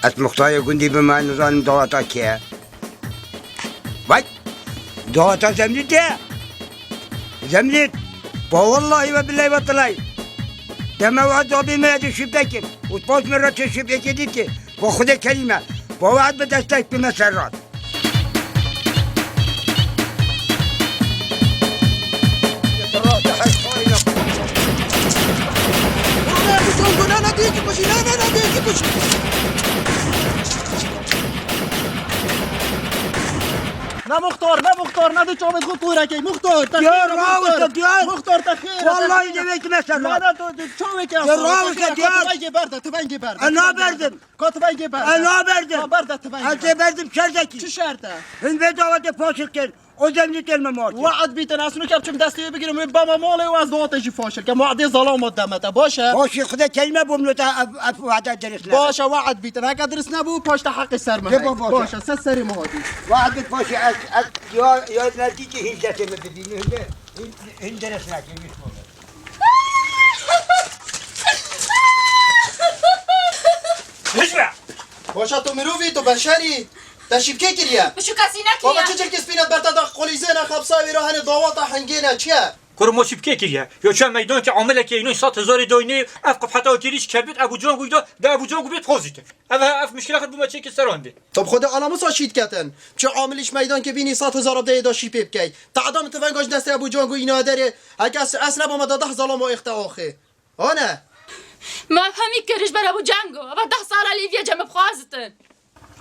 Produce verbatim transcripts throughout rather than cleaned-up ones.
Ez muxtarê gundî bim, ez nizanim daweta kê ye. Vay! Daweta Zemlît e. Zemlît. Ba wallahî ve billahî ve tilay. Deme we cabê me yê şîpekê. Û paş me re çê şîpekê dîtî. Ba Xwedê kerîm e. Ba we bi destek bime ser rat. Ne muxtar, ne muxtar, ne di çavêt xwe tûrekey. Muxtar, te Ya xêr e, rawişe, muxtar. Diyar. Muxtar, te xêr e, te Wallahî xêr e. Demekî me ser Ne, rat. ne, tu, tu çavêkê Ya rawişe, Diyar. Tivengê berde, tivengê berde. E, naberdim. Ka tivengê berde. E, naberdim. Ka berde tivengê Ez berde. ê berdim şerdekî. Çi şert e? Hin vê dawetê faşil kin. O Zemlît êl me matê. We'd bîtin, ez nûke biçim destê wê bigirim, wê bama malê û ez dawetê jî faşil kem. We'dê zalama deme te, baş e? Faşil Xwedê kerîm e bo min te ev, ev wehde dirist nebe. Baş e, we'd bîtin. Heke dirist nebû, paş te heqê ser me Dê heye. Baş e, ser serê me hatî. We'd bit faşil ez, ez ya, ya nerdîkî hîn kesê min bibînim. Hin, hin dirist neke, wî şûn. Hijra! Baş e, tu mirovî, tu beşerî. Te şîpkê kiriye. Bi şûkasî nekiriye. Baba çi cilkê spînet ber te da qolîzê ne xebsa wî ra hene dawata hingê ne çi ye? Kuro ma şîpkê kiriye. Yo çi meydan ki amilekê înoy sed hezarê daynê ev qifheta kirîş kebit Ebu Can Guyda de Ebu Can Gubê dixwazîtin. Ev, ev mişkila xwe bûme çêkî ser andê. Tu bi Xwedê alamusa şît ketin. Çi amilîş meydan ki bînî sed hezar abdeyê da şîpê bikey. Te adam ti venga ji destê Ebu Can Guyda derê. Heke ez, ez nebame da deh zalamo êxte axê. Hane. Me hemî kir ji ber Ebû Cengo. Eva deh sala lê viya cem bixwazitin.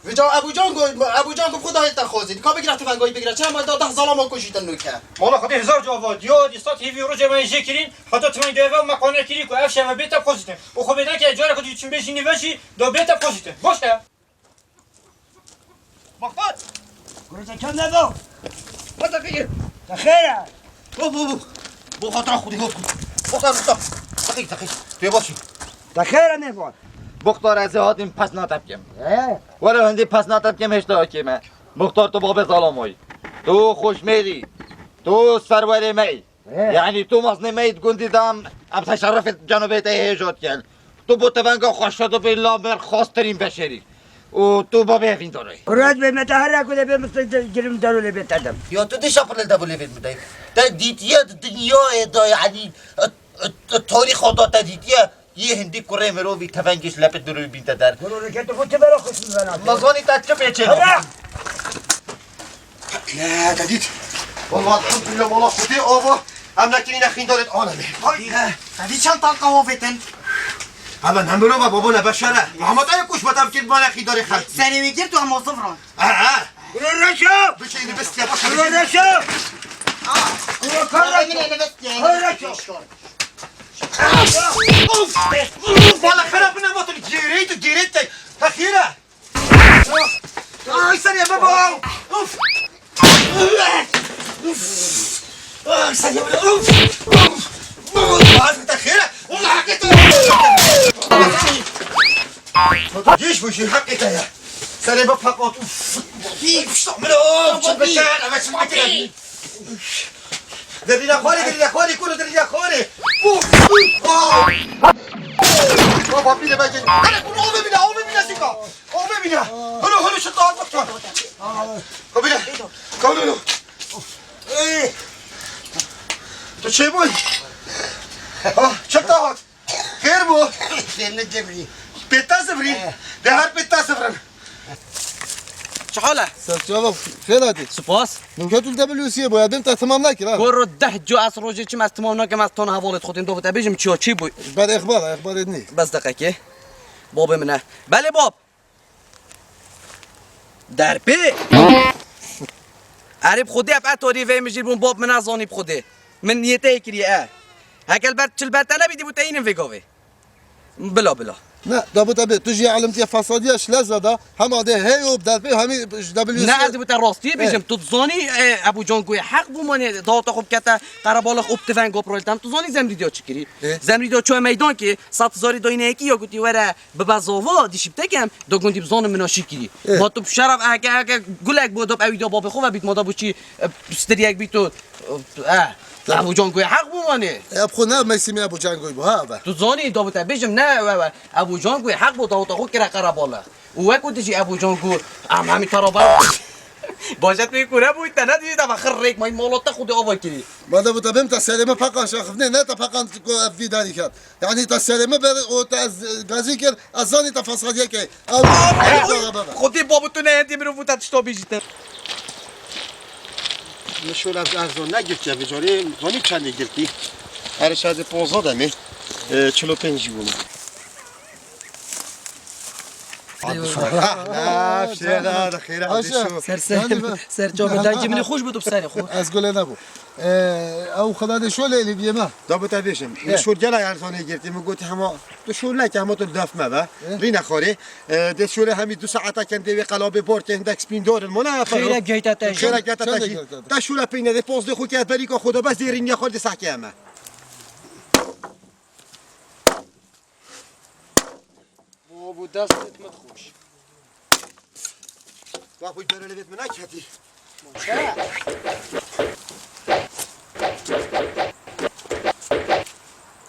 Vêca Ebû Cengo, Ebû Cengo bi xwe dayê te xwazî. Ka bigire tivengayî bigire. Çend mal da deh zalama kujîtin nûke. Mala Xwedê hezar cava diya, di sed hêvî rojê me jê kirîn. Heta tiveng deve me qane kirî ku ev şeve bête xwazîtin. Û xwe bêde ke cara ku diçin bê jî nîve jî da bête xwazîtin. Baş e. Muxtar! Gurê te çend e do? Hata fikir. Te xêr e? Hop, hop, hop. Bo xatira Xwedê, hop, hop. Muxtar, Muxtar. Teqî, teqî. Tu yê baş î. Te xêr e mêvan? Muxtar, ez ê hatîm pes nate bikim. He? Were hindî pes nate bikim hêşta akê me. Muxtar, tu babê zalamoyî. Tu xweşmêrî. Tu serwerê me yî. He. Yanî tu maznê me yî di gundî de em, em teşerrufê cenabê te hêja dikin. Tu bo tevenga xwe şedo bê la mer xastirîn beşerî. Û tu babê evîn doroyê. Kurat be me te her ku de bê mistê girim dero lê bê te dem. Ya tu dişa pirlê de bu lê bê midey. Te dîtiye di dinyayê de yanî, e, e, e, tarîxa da te dîtiye. Yê hindî kurê mirovî tevengê ji lepê dirû bîn te der. Gurû rêke tu xwe çi bela xwe çi bela. Nazanî te çi pêçê Hera! Ne, te dît. Wallah, elhamdülillah, wallah, Xwedê ava. Em nekirîne xîndarê alemê. Ay, ne. Te dît çend tanka avêtin? Eve ne mirov e, babo ne beşer e. Rahmet e kuş be tevkir bane xîndarê xelk. Serê wî girt û em zivran. Ha, ha. Gurû reşo! Bişeyni bestiye, baş Gurû reşo! Gurû kar reşo! Kar reşo! Of! Of! Valla xerab bine, ma tu gêreyî, tu gêreyî te. Te xêr e? Ay, serê me baba! Of! Of! Ay, serê me, of! Of! Ay, te xêr e? Wala heqê te. Geç bu şey, heqê te ya. Serê me papat, of! Hî, pişta min, of! Çi beter, eve çi makine. Derîna xwarê, derîna xwarê, kuro derîna xwarê. Uf, uf, uf. Baba, bile bence. Hele bunu ove bile, ove bile sika. Ove bile. Hulu, hulu, şu taat bak. Kabile. Kabile. Ey. Tu şey bu. Ha, çek taat. Xêr bû? Xêr ne cemrî. Pêta zivrî. Eh. De her pêta zivrin. Çi hal e? Ser çava xêr hatî. Spas. Nûke tu li W C bû, ya din te temam nekir ha. Kuro deh cu ez rojê çim ez temam nakim, ez tana hevalê xwe tên, do te bêjim çiya çi bû. Ber exbar, exbarê nî. Bes deqekê. Babê min e. Belê bab. Derpê. Erê bi Xwedê ev etorî vê min jî bûn bab min nezanî bi Xwedê. Min niyetê kiriye e. Hekel ber çil ber te nebî dî bû te înin vê gavê. Bila bila. Ne, da bû te bê. Tu jî elimtiye fesadiya şileza da hema dê hey û derpê hemî ji W C. Ne, ez dî bû te rastiyê bêjim. Tu dizanî, e, Ebû Can Guyê heq bû manê dawata xwe bikete qerebalix û bi tiveng goproltem. Tu zanî Zemrîdiya çi kirî? E? Zemrîdiya çûye meydan ki sed zarî dayneyekî ya gotî were Bibe zava, dişî bitekem, da gundî bizanim mina şî kirî. Eh. Ma tu bi şeref eke, eke gulek bo, da bi ewî da babê xwe ve bît, ma da bo çî, e, stiriyek bît û, e, Ebû Can Guyê heq bû manê. E, bi xwe ne Meysimê Ebû Can Guy bû, ha, be. Tu zanî, da bo te bêjim, ne, we, we, Ebû Can Guyê heq bû, da ta xwe kire qerebalix. Û wek û dijî Ebû Can got, em hemî te re ber. Bajet wê kure bû, te nedî, te xir rêk mayî mala te xwedî ava kirî. Ma de bu te bim te serê min peqan şaxifnê, ne te peqan ku ev vî darî ket. Yani te serê min ber û te ez gazî kir, ez zanî te fesadiyek e. Ew, Xwedî babu tu ne hentî mirov û te tişta bêjî te. Min şûl ev erzon negirtiye, vê carê zanî çendê girtî. Her şadê ponzdeh demê, e, çil û pênc jî bû min. Eyvallah. Ha, ne, şêra, de xêra, Aşa. de şû. Ser ser, Yani ben- ser çava dengê min xweş bû tu bi serê xwe. Ez gule nebû. Ee, ew xwedadê şolê li biyê me. Da bi te bêjim. Min şûl gela erzanê girtî. Min gotî hema tu şûl neke, hema tu def me be. Eh. Rîne xwarê. Ee, dê şûlê hemî du saeta kendê wê qelabê bor ke hindek spîndor in. Mona Xêre geyte te jî. Xêre geyte te Çendê jî. geyte te? Te şûle peynê dê poz dê xwe ke berîka xwe da bes dê rîniya xwarê dê sehke me. Babo, destê me xweş. Bak, bu böyle vet mi ne kedi?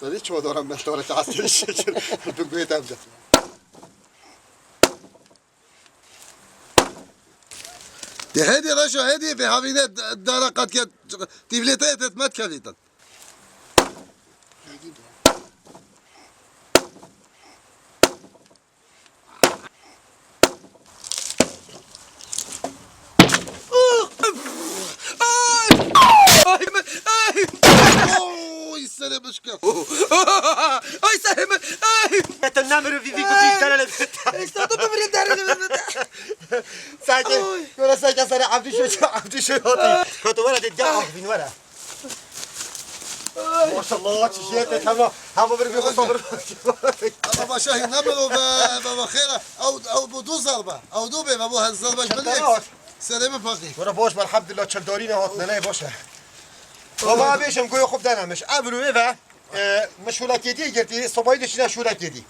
Tabii çoğu doğru ben doğru tasdil şekil. Bu göğe tabi. De hadi Raşo, hadi bir havine dara kat ket, tivlete et etmet kelitan. Ay! Ay! Oy, serê bişke. Ay, serê min. Ay! Te nemir vî vî ku vî derele. Êsta tu bibirî derele. Sanki, Ay. Göre sanki sana Abdü şu, Abdü şu hadi. Kötü var hadi gel ah bin var. Maşallah, çişiyete tamam. Ha, bu bir, bir sabır. Ama başa ne belo be, baba xêra. Ew, ew bu du zarba. Ew du be, bu her zarba Çendar. Serê min paqî. Bura boş, elhamdülillah, çeldarî ne hat, ne, ne, boş e. Baba, bêjim, goyê xwe denemiş. Ebru ve, e, min şûlekê dî girtî, sobayî de şîne şûlekê dî.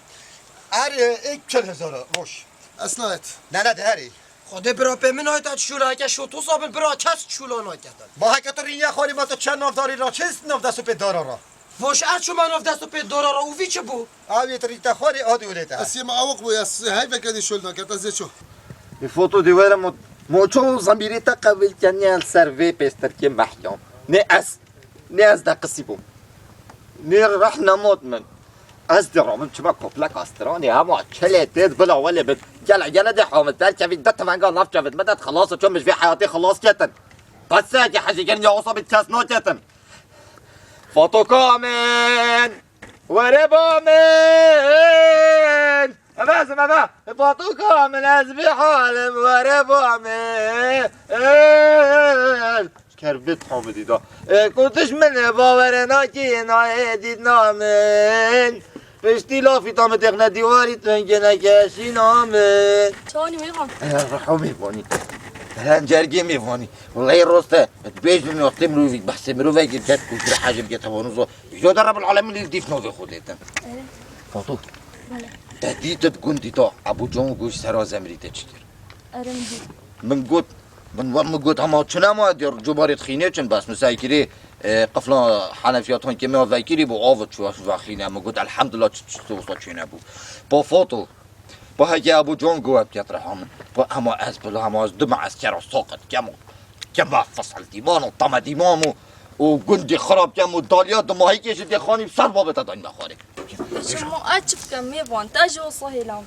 Her, e, ek çil hezar, boş. Esnayet. Ne, ne, de her, e. Xwedê bira pê min ayta şûleke şotosa bin bira kes şûla naketin. Ba heke tu rîniya xwarê ma tu çend navdarî ra çi navdest û pê dara ra? Boş ez çûme navdest û pê dara ra û vî çi bû? Avê tu rîte xwarê adê û lê te. Ez yê me awik bû, ez heyveke dî şûl naket, ez ê çû. Ê foto dê were mo-, moço û zembîrê te qewil keniye li ser vê pêstirkê mehkam. Nê ez, nê ez de qisî bûm. Nê reh nemot min. Ez dê rabim çima kopleka stranê hema çilê tê bila welê bit. Gele gele dê hamit derkevî de tivenga nav çevit me de xilas ço min ji vê heyatê xilas ketin. Qeseyekî hejîkirin ya wisa bit kes naketin. Fato Kamin! Were ba min! Eve ez im eve! Fato Kamin ez vî halim were ba min! Ker bit hamidî da. E, ku dijminê bawere nakî nayê dîdna min. Piştî lafî ta min têxne dîwarî tungê nekeşîna min. Çawanî mêvan? E, reho mêvanî. Tencergê mêvanî. Wellahî rost e. Dibêjin wextê mirovî behsê mirovekî ket ku ji hecê bike tevanozo. Îjo de Rebbil Alemîn li dîf navê xwe dêtin. Erê. Fato. Bele. Te dîtit gundî ta Ebû Can û goş sera zemrî te çi kir? Erê min dît. Min got, min we min got hema çi nema dê cobarê xînê çin bes min sekirî, e, qifla henefiyatan kê me vekirî bû av çû vexîne. Min got elhamdulillah çi, çi, çi wisa çênebû. Pa Fato. Pa heke Ebû Can got ket reha min. Pa hema ez bila hema ez du me eskera saqit kemo. Kema fesil dîman û tame dîman û, û gundî xirab kem û daliya dimahîkê ji dêxanî ser babê te dayne xwarê. Şima ez çi bikim mêvan, te ji wisa hêlam.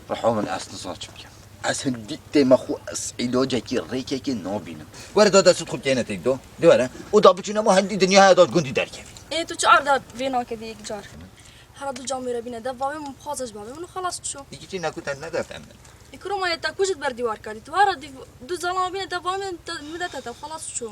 Reha min ez niza çi bikim. Ez hindî tême xwe ez îlacekî rêkekê nabînim. Were da destût xwe bikeyne têk do. Di were. Û da biçûne ma hindî dinyaya da gundî derkevî. Ê tu çi arda vê nakedî yek car. Hera du camê re bîne dev bavê min bixwaze ji bavê min û xelas çû. Dîkî çi neku te ne def em. Îkroma ye te ku ji ber dîwar kadî. Tu hera dîv-, du zalama bîne dev bavê min te, min de te, te xelas çû.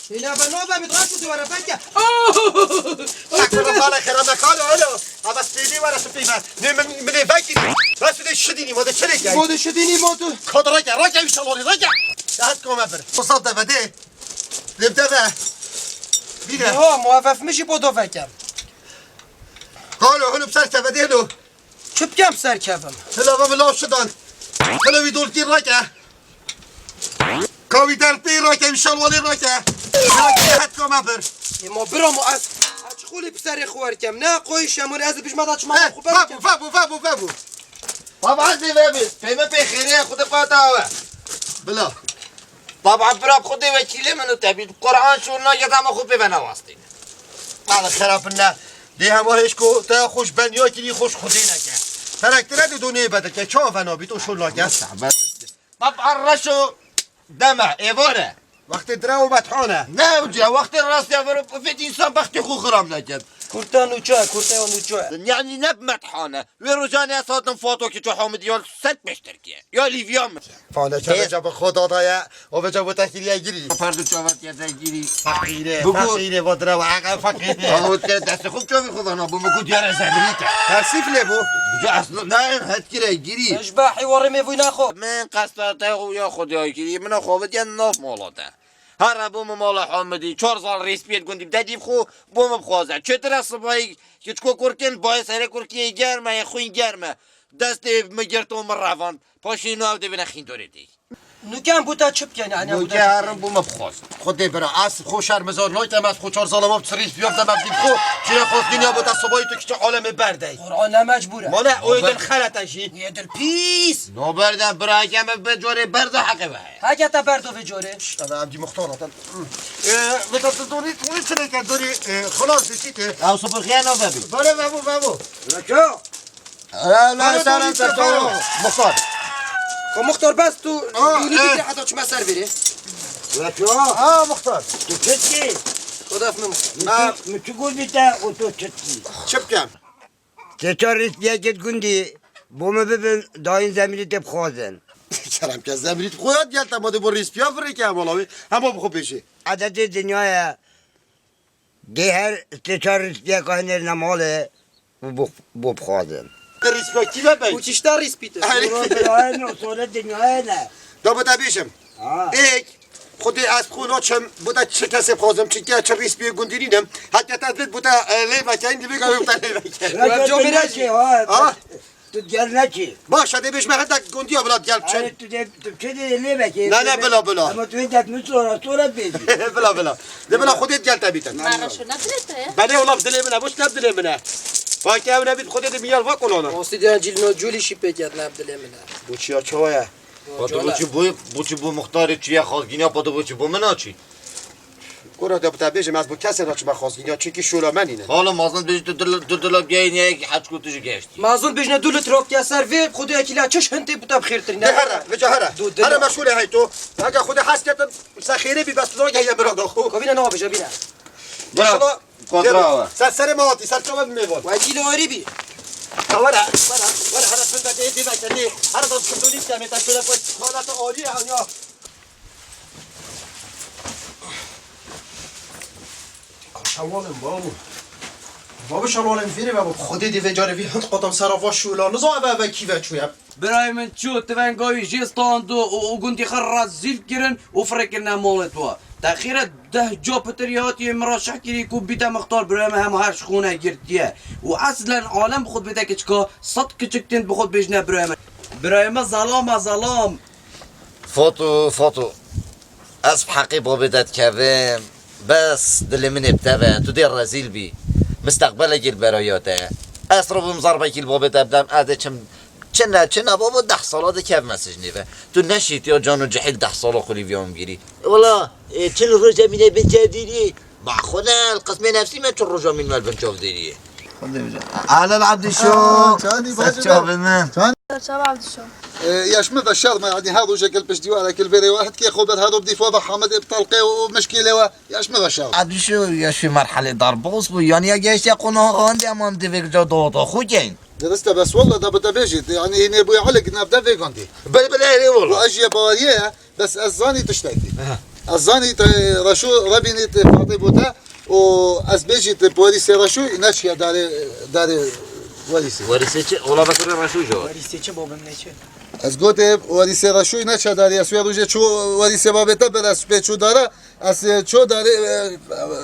Hêla be, nabe, min raşt duvara peke. Takım bana kerem kalo, alo. Ama spêlî were spî me. Ne min, min ê vekî. Bes de şidînî, ma de çelek ya. Ma de şidînî, ma tu. Kod reke, reke, inşallah reke. Saat kome bir. Fırsat de vede. Lim de ve. Bir de. Yo, muvaffef mi ji bodo vekem. Kalo, hulu ser te vede lo. Çi bikem serkevim? Hila ve min law şidan. Hila wî dolkî rake. Kawî derpê rake, şalwalê rake. Rake hetka me bir. Ê ma bira ma ez, ez çi xolê bi serê xwe werkem? Ne qoyî şemûn ez bijma da çima Eh, xwe febu, febu, febu, febu. Baba ez dê vebî. Peyme pê xêrê xwe de pata we. Bila. Baba bira xwe dê wekîlê min û te bî. Quran şûr nake dama xwe pê ve newastî. Bala xerapin ne. Dê hema hêşko te xweş ben ya kirî xweş xwedê neke. Terektire de donê bedeke. Çawa ve nabît o şûr nake. Baba reşo deme, êvare. Wextê dire û methane. Ne uca, wextê rastya ver û pifêt însan bextê xwe xiram neket. Kurta nûçe, kurta nûçe. Yani ne bi methane. Wê rojanê ez hatim foto ki ço Hamidî ya ser pêştir kiye. Ya Lîvya min. Fane çe Ê- veca bi xwe dadaye, o veca bo te kiriye girî. Perdu çavat ya te girî. Feqîre, Bigo- feqîre, va dire ve heqe feqîre. Ahmet kere destê xwe çavî xwe dana, bu min ku diyare zemirî te. Tersîf lê bû. Uca aslında ne het kire girî. Eşbahî warê mêvûy naxo. Min qesta te û ya xwe diya girî, min xwe vediye nav mala te. Here bo min mala Hamidî, çar sal rêspiyet gundî, te dîv xwe bo min bixwaze. Çêtir e sibayî, ki çiko kurkin, bayê serê kurkiyê germe, yê xwîn germe. Destê min girt û min revand. Paşê no ew dê bine xîndorê dê. Nûken bû te çi bikene, ene bû te Nûke çi herin bikene? Bo min bixwaz. Xwedê bira, ez xwe şermizar nakem, ez xwe çar sala me bi çirî biyam de me bidî xwe. Çiye xwestin ya bo te sibayî tu kiçe alemê berdey. Qur'an ne mecbûr e. Mane, o Ama din xelete jî. Yê dil pîs. No berde bira, ke me bi corê berda heqê ve heye. Heke te berdo vê corê. Şşt, eve evdî muxtar hatin. Ee, ve te tu dorî, tu çi neke dorî, ee, xelas dişî te. Ew sipirxiye no vebî. Bale vebo, vebo. Reko. Ela, Bale seren dorî te te baro. Muxtar. Ko muxtar bes tu, Aa, tu nî ee. Bikre heta çime ser biri. Reko. Ha, muxtar. Tu çi dikî? Xwedef min muxtar. Min tu, min tu got bî te û tu çi dikî? Çi bikem? Tê çar rîspiyekêt gundî bo min bibin, dayîn zemîrî tê bixwazin. Kerem ke zemîrî xwe ya diyel te ma dê bo rîspiya virêke hema lawê, hema bi xwe bêjê. Edetê dinyayê dê her tê çar rîspiyeka hinêrine malê û bo, bo bixwazin. Te rîspiya kî ve bey? Û çişta rîspî tu? Erê. Sora birayê ne, sora dinyayê ne. Da bi te bêjim. Ha. Êk, Xwedê ez bi xwe naçim, bo te çi kesê bixwazim, çunke çi rîspiyê gundî nînim. Heke te dit bo te, e, lê vekeyin, divê gavê bo te lê vekeyin. Wek camêre jî. Ha? Tu gel nekî. Baş, hadi bêj me hindek gundiya bila gel çin. Erê, tu dê, tu çi dê lê vekê? Ne, ne, bila, bila. Ama tu hindek min sora, sora bêjî. Bila, bila. De bila Xwedê gel te bîtin. Mara şu ne dilê te? Benê ola dilê min e, boş ne dilê min e. Bak ev ne bît Xwedê de miyal vak olana. Osti de cil no cûlî şî pêket ne dilê min e. Bu çiya çawa ye? Pato boçî bû, boçî bû muxtarê çiye xazgîniya, pato boçî bû min açî. Kura de bi te bêjim, ez bi kesê naçime xazgîniya, çunkî şola me nîne. Xalo mazin bêjî tu dil, tu dila biyayî niye ki heç ku tu jî geştî. Mazin bêjne du litre kiye ser vê, Xwedê ekî la çiş hin tê bi te bi xêrtir ne. De here, veca here. Du dilo. Here meşgûlê hey to. Heke Xwedê hes ketin, se xêrê bî bes tu zor gel ye bira da xwe. Kovine ne bêje bîne. Bira. Maşallah. Kontra wa. Ser serê me hatî, ser çava bi mêvan. Wekîl warî bî. Ya were, were, were, here pinda dê, dê vekirî. Here da kurdonî kemê, te şöyle koy. Xalata alî ya. Şewalin babu. Babu şewalin vîrê ve bu. Xwedê dê vê carê vî hind qatam sera va şûla. Niza eve eve kî ve çûye. Birayê min çû, tivengawî jê stando û, û gundî xwe rezîl kirin û firê kirine malê twa. Te xîret deh ca pitirî hatiye min re şeh kirî ku bîte mixtar, birayê min hema her ji xûne girtiye. Û eslen alem bi xwe dibête kiçika, sed kiçik tên bi xwe dibêjine birayê min. Birayê min zelam e, zelam. Fato, Fato. Ez bi heqê babê te dikevim. Bes dilê min ê bi te ve. Tu dê rezîl bî. Misteqbelekê li beraya te. Ez robim zerbekî li babê te bidem. Ez dê çim. Çi ne, çi ne babo, deh sala dikevime sicnê ve. Tu neşîtiya can û cihê deh sala xwe lî viya min girî. Wela, e, çil roja mîne bin çavdêriyê. Ba xwe ne, li qismê nefsî me çil roja mîn me li bin çavdêriyê. Xwedê bije. Alel Abdîşo. Aa, çandî ser bacım. Çavê min. Çandî. Çav Abdîşo. E, yaş min ve şer me, yani her roja kil pişt dîwara kil vêrê we, hitkê xwe ber her rob dîfa ve Hamidê bi talqê û mişkîlê we. Yaş min ve şer. Abdîşo, yaş wê merhelê darbaz bû. Yani ya geştiye qonağan de, ama divê ca dawata xwe keyin. Dirist e, bes walla da bi te bêjî, yani hînê bûye Elî nav de vê gandî. Bile, bile, erê walla. Û ez jê baweriyê ye, bes ez zanî tiştekî. Aha. Ez zanî te Reşo rebînî te Fatê bû te û ez bêjî te polîsê Reşo neçiye darê, darê werîsê. Werîsê çi? Ola be kurê Reşo jo. Werîsê çi babim ne çi? Ez gotê werîsê Reşo neçiye darê, ez wê rojê çû werîsê babê te ber ez pê çû dara, ez çû darê, e,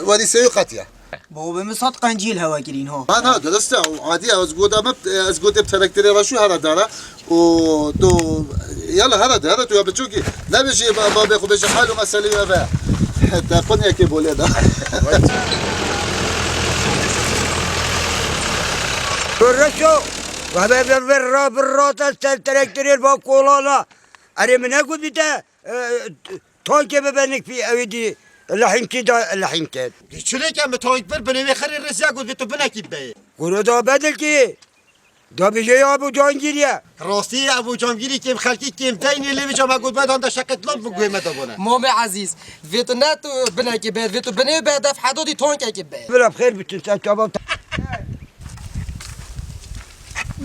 werîsê wî qetiye. Baba min sed qencî li hewa kirîn ha. Ha, ha, dirist e, û adî ye, ez goda me, ez gotê bi terekterê Reşo here dara. û tu, yala, here de, here tu ya biçûkî. Nebêjî ba-, babê xwe bêjî hal û meselê wî ev e. Te qunyekê bolê da. Reşo, ve be, ve, ve, ra, bir rata ser traktorê ba kolana. Erê, min negot bî te, e, tankê bibe nik pî, ew ê dî lehîmkî da, lehîmkê. Çilêke min tank bir, binê wê xirê rêziya got vê tu binekî beyê. Kuro da bedilkî. Da bijê ya bu cangîriye. Rastî, ev û cangîrî kêm xelkî kêm deynê lê vêca me got bedan de şeqet lat bi guhê me de bone. Mamê ezîz, vê tu ne tu binekî be, vê tu binê be def hedodî tankekî be. Bila xêr bitin sen çavan.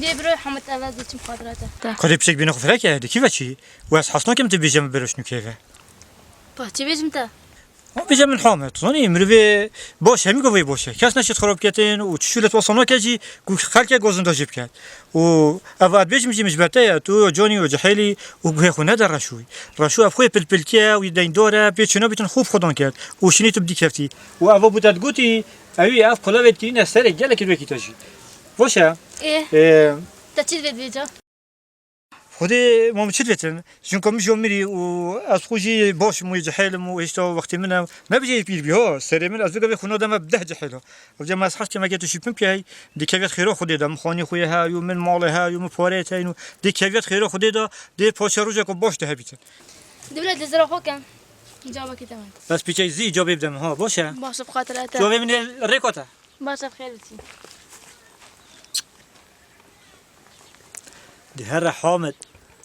Dê biro Hamid eve diçim xatirete. Xwedê piçek bîne xwe fireke, di kî ve çî? Û ez hez nakim tu bêje min biro şnûkê ve. Pa çi bêjim te? Û bêje min Hamed, zanî, mirovê baş hemî govê baş e. Kes neşêt xirab ketin û çi şûlet wasa nake jî ku xelke gazinda jê biket. Û ev ad bêjim jî min ji ber te ye, tu canî û cihêlî û guhê xwe nede Reşûyî. Reşû ev xwe pilpilkî ye, wî deyndar e, pê çênabîtin xwe bi xwedan ket û şinî tu bi dî keftî. Û ev bû te digotî, ewî ev qulevê kirîne serê gelekî wekî te jî. Baş e? Ê. Ê. Te çi divê dibêja? Xwedê ma min çi divetin? Jinka min jî mirî û ez xwe jî baş im wê cihêl im û hêşta wextê min e. Ne bijê pîr bî ha. Serê min ez bigavê xwe nademe bi deh cihêla. Evca ma ez hez kemeke tu şîpim key, dê keviyet xêra Xwedê de. Min xanî xwe ye he, yo min malê he, yo min pareyê te yin û dê keviyet xêra Xwedê de, dê paşe rojeka baş de hebîtin. Dibile dizira xwe kem. Cavabekî te min. Bes piçey zî cavabê bide min ha, baş e? Baş e, bi xatirê te. Cavabê min ê rêka te. Baş e, bi xêr biçî. Di here Hamed,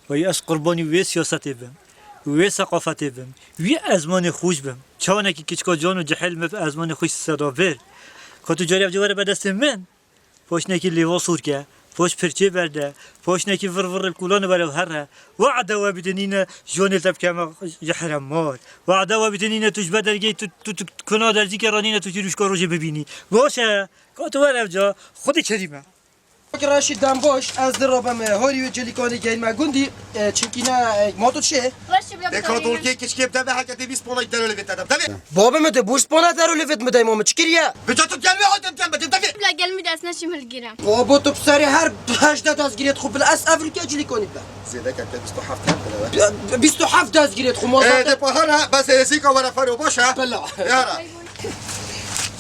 wey ez qurbanî wê siyasetê bim, wê seqafetê bim, wî ezmanê xwe jî bim. Çawanekî kiçika can û cihêl me bi ezmanê xwe jî seda vir. Ka tu carî ev cî were be destê min, paşnekî lêva sor ke, paş pirçê berde, paşnekî vir vir li kulanê bere û here. Wade we bidinîne, jonê te bikeme ji here mar. Wade we bidinîne, tu ji be dergehê tu, tu, tu kuna derzî ke ranîne, tu jî rûşka rojê bibînî. Baş e, ka tu were ev ca, Xwedê kerîm e. Raşî dembaş, ez dirabim, e, horî wê cilîkanê geyme gundî, e, çimkî ne, e, ma tu çi? Raşî bila Ê ka dolkê kiçkê bide be heke tê bîst ponay derolê vê te de. Devê. Babê min de bûst pona derolê vê min de, ma min çi kiriye? Bica tu gel wê hatin tem bide devê. Bila gel min de ez neşim hilgirem. Babo tu serê her hejdeh dazgirêt xwe bila ez evrûke cilîkanî bide. Zêde ke te bîst û heft hem bide be. Bi-, bîst û heft dazgirêt xwe ma Ê, zaten. De pahana, bes ê zîka were fero baş ha. Bila. Yara.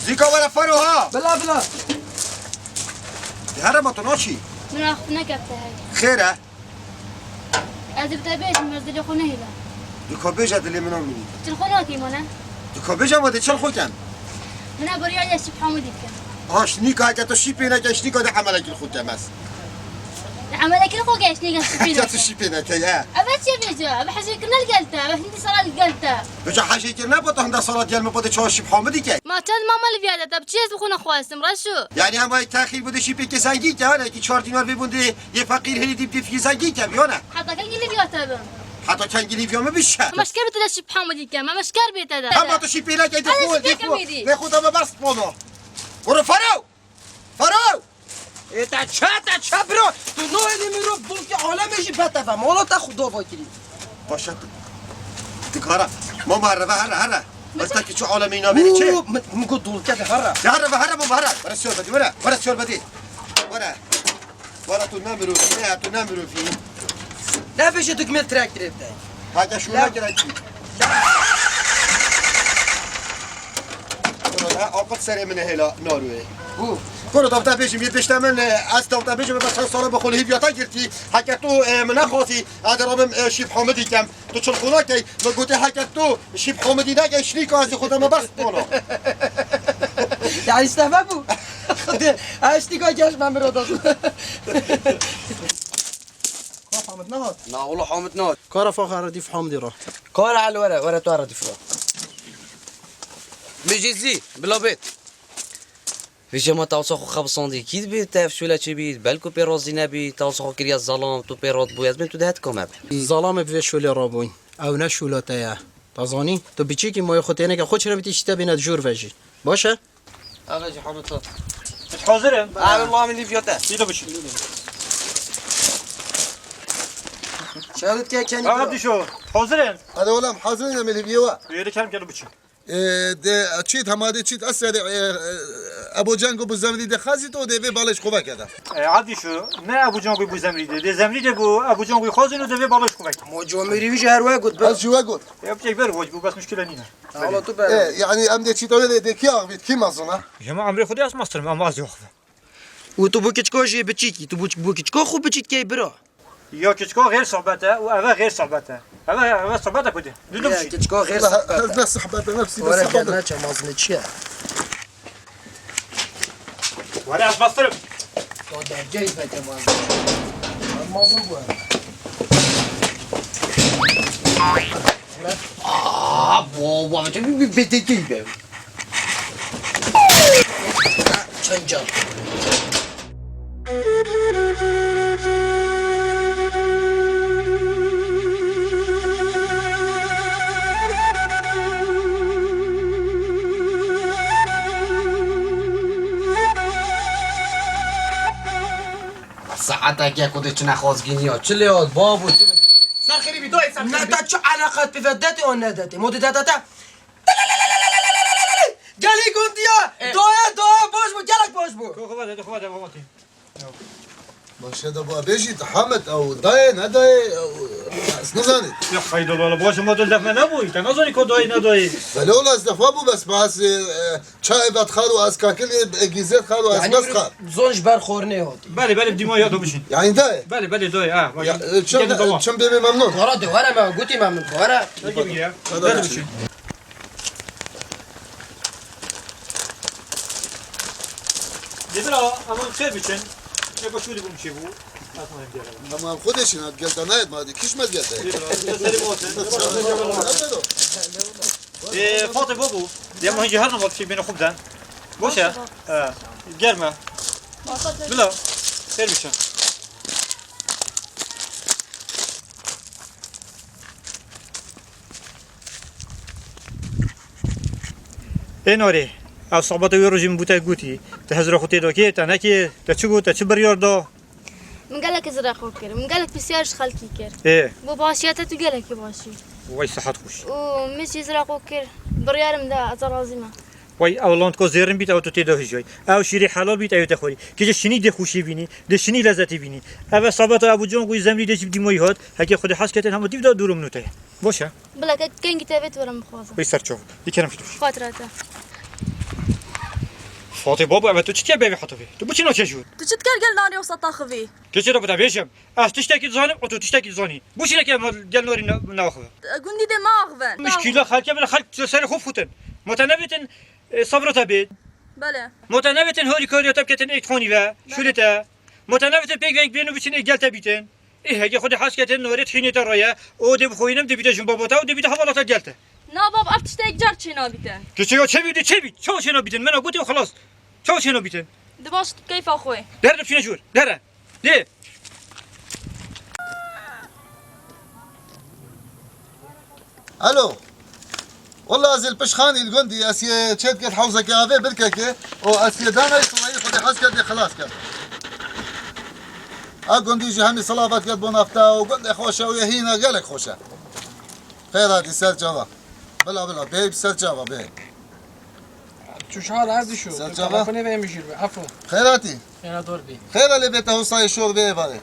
Zîka were fero ha. Bila, bila. Di here ma tu naçî? Min axiftineke bi te heye. Xêr e? Ez ê bi te bêjim, ez dilê xwe nehêle. Dika bêje dilê min a mînî. Çil xwe nakî mane? Dika bêje ma dê çil xwe kem. Min a beriya ye şîp Hamidî bikim. Ha, şnîka, heke tu şîpê neke, şnîka de emelekî xwe kem ez. Emelekî xwe ke şnîka şîpê neke. Heke tu şîpê neke, ye. Eve çi bêje? Eve hejê kirine li gel te, eve hindî sala li gel te. Bica hejê kirine, bo tu hinde sala gel min, bo de çawa şîp Hamidî ke. Ma çend mama li viya de te, bi çi ez bi xwe nexwestim, Reşo? Yani hema yek texîr bu de şîpê ke zengî ke, hani ki çar dînar bê bûn de yê feqîr hêlî dîp dîp yê zengî ke, biyane. Heta kengî li viya te bim? Heta kengî li viya min bişe. Ma şker bi tu de şîp Hamidî ke, ma şker bê te de. Hema tu şîpê neke de xwe, de xwe, de xwe de me bas bono. Buru Fero! Fero! Ê te çe, te çe bira? Tu nahêlî mirov dolkê alemê jî be te ve. Mala te xwe dava kirî. Paşa tu. Dikara. Mama here ve here here. Bes te ki çi alemê îna verî çi? Min, min got dolke de here. Ya here ve here mama here. Were sor bedî were. Were sor bedî. Were. Were tu ne mirovî ne, tu ne mirovî. Ne bêje tu kimê traktorê bide. Hake şûna kirekî. Kuro, ha, aqil serê min hêla narûyê. Bû. Kuro, da te bêjim, yê pêşte min, e, ez da te bêjim, me çend sala bi xwe li hîviyata girtî. Heke tu, e, min nexwazî, ez ê rabim, e, şîp Hamidî kem. Tu çil xwe nakey, min gotê heke tu şîp Hamidî nakey, şnîka ez ê xwe deme ber spana. Yani işte ve bu. Xwedê, ez şnîka geş me miro da. Ka Hamid nehat? Na, wala Hamid nehat. Kara faxa redîf Hamidî ra. Kara el were, were tu redîf ra. Bêjê zî, bila bêt. Vêca ma tawsa xwe xebisandî kî dibê, te ev şûle çêbî, belku pê razî nebî, tawsa xwe kiriya zelam, tu pê rat bû, ez bên tu de het kame be. Zelamê bi vê şûlê rabûyn. Ew ne şûla te ye. Ta zanî, tu biçîkî moyê xwe têneke, xwe çira bitî şîte bîne di jûr ve jî. Baş e? Eve jî Hamid hat. Hazir in? Eve ma min lîvya te. Sî de biçin. Şahid ke kenî. Eve dişo. Hazir in? Hadi oğlum, hazır in, emeli bir yeva. Yeri kerem gel biçin. E, de, çît, hema de çît, ez de, e, e, Ebo Cengo bû Zemrîdê xezî to dê vê balê ji xwe vekede. E, Abdîşo, ne Ebo Cengo bû Zemrîdê. Dê Zemrîdê bû, Ebo Cengo xwazin û dê vê balê ji xwe vekede. Mo Comêrî wî jî her we got, be. Ez jî we got. E, piçek ber voc bû, bes muşkile nîne. Hala tu ber. E, yani em dê çîta wê dê, dê kî axivît, kî mezin e? Ji me emrê Xwedê ez mestir me, em ez yoxve. Û tu bû kiçko jî biçîkî, tu bû, bû kiçko xwe biçît key bira. Ya kiçko xêr sohbet e û eve xêr sohbet e. Eve, eve sohbet e kudê. Dudu Ya bişî. kiçko xêr Wala sohbet ez e. ne sohbet e, nefsî de Were sohbet gel e. neçe mazin çi ye? Were ez bastırım. To dergey veke mazin. Mazin bu. Aa, bu, bu, bu, bir, bir, bir, bir, bir. Çenca. Saeteke ku diçine xwazgîniya, çi lê hat, babo, çi lê? Ser xêrî bî, dayê, ser xêrî bî. Ne te çi eleqet pê ve detê an nedetê? Modê detete. Gelî gundiya. E. Dayê, dayê, baş bû, gelek baş bû. Xwe, xwe de, xwe de, xwe de. Baş e de bu bêjî, te Hamed, ew dayê, ne dayê, ew, ez nizanim. Ya hayda, wala, baş e, ma tu def me nebûyî, te nazanî ku dayê, ne dayê. Belê wala ez defa bû, bes, bes, e, Çayê vedixwar û ez kakilê gîzê dixwar û ez Yani bes bir xwar. zon ji ber xor nêhatî. Belê, belê, dîma ya da bişin. Yani dayê. Belê, belê, dayê, ha, Ya, bak, e, çim, gelin tamam. çim bê memnun. Xora de were me, gotî memnun, xora. Peki mi ya? Hadi Belê bakalım. bişin. Dibira, ama xêr biçin. Ne baş wî bûm çê bû. Atmayın diye. Ama xwe de şîn, hat gel te nayet ma dî. Kîş me gel te. Dibira, selim olsun. Nerede o? Ê, Fatê babo, dema hingî her nema tiştê bêne xwe biden. Baş e? He. Germ e. Bila. Xêr bişe. Ê Norê, ev sohbeta wê rojê min bo te gotî. Te hizra xwe tê da kê, te nekê, te çi got, te çi biryar da? Min gelek hizra xwe kir. Min gelek pisyar ji xelkî kir. Ê. Bo başiya te tu gelekî baş î. Wey sihet xweş. Û min jî hizra xwe kir. Biryar min da, ez razî me. Wey ew landko zêrin bît, ew tu tê de hijayî. Ew şîrê helal bît, ew te xwerî. Kê ji şinî dê xweşî bînî, dê şinî lezetî bînî. Ev e sabata Ebû Can Xwî Zemrî dê jî bi dîmayî hat. Heke Xwedê hez ketin hema dîv de dûr û min û te ye. Baş e? Bila ke kengî te vê tu were min bixwaze. Wey ser çav. Dikerim fîtûş. Xatira te. Fatê babo, ev e tu çi tiye bevê hatovê? Tu biçî naçe jûr. Tu çi diker gel nanê wisa taxivî? Keçê de bide bêjim. Ez tiştekî dizanim û tu tiştekî dizanî. Boşîne ke ma gel norî ne-, naxivin. Gundî dê ma axivin. Muşkîla xelkê bile xelk serê xwe futin. Ma te nevêtin, e, sabra te bê. Belê. Ma te nevêtin harîkariya te biketin ê dixanî ve. Belê. Şûlê te. Ma te nevêtin pêk veng bêno biçin ê gel te bîtin. Ê heke Xwedê hez ketin norê tixînê te raye. O dê bixwînim dê bîte jin baba te û dê bîte hevala te gel te. Na bab, ev tiştek car çê nabîtin. Keçê ya çê bî dê çê bî. Çawa çê nabîtin? Mena gotê û xelas. Çawa çê nabîtin? Di baş keyfa xwe. Dere de biçîne jûr. Dere. Dê. Alo. Wela ez ê li pişt xanî li gundî, ez yê çêt gel hewzeke avê birkekê û ez yê danay silayî Xwedê hez kerdê xilas kerd. A gundî jî hemî silavat kerd bo nafta û gundê xweş e û yê hîna gelek xweş e. Xêr hatî ser çava. Bila bila bê bi ser çava bê. Çûşar ez dişo. Ser çava. Telefonê ve mijîr be. Afo. Xêr hatî. Xêra dor bî. Xêra lê bê te hosayê şor bê êvarê.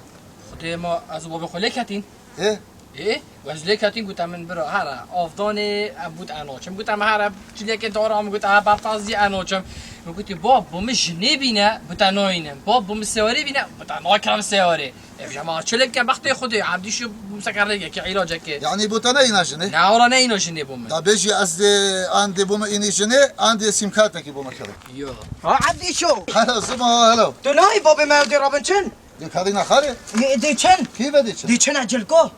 Xwedê ma ez û babê xwe lê ketîn. Ê? Ê? Ez lê ketîn gote min bira here avdanê em bût enoçim. Gote min here çilekê dara min gote ha bertazî enoçim. Min gotî bab bo min jinê bîne, bo te nayînim. Bab bo min sewarê bîne, bo te nakirim sewarê. Ev jema çilek ke bextê Xwedê, Ebdîşo bû sekerrêkekê, îlacekê. Yanî bo te ne îna jinê? Ne, wala ne îna jinê bo min. Da bêjî ez dê an dê bo min înî jinê, an dê sîmkartekî bo min kirî. Yo. Ha, Ebdîşo! Helo, Zuma, helo. Tu nayî babê me ew dê rabin çin? Dê karî naxarê? Dê çin? Kî ve dê çin? Dê çin e cilko.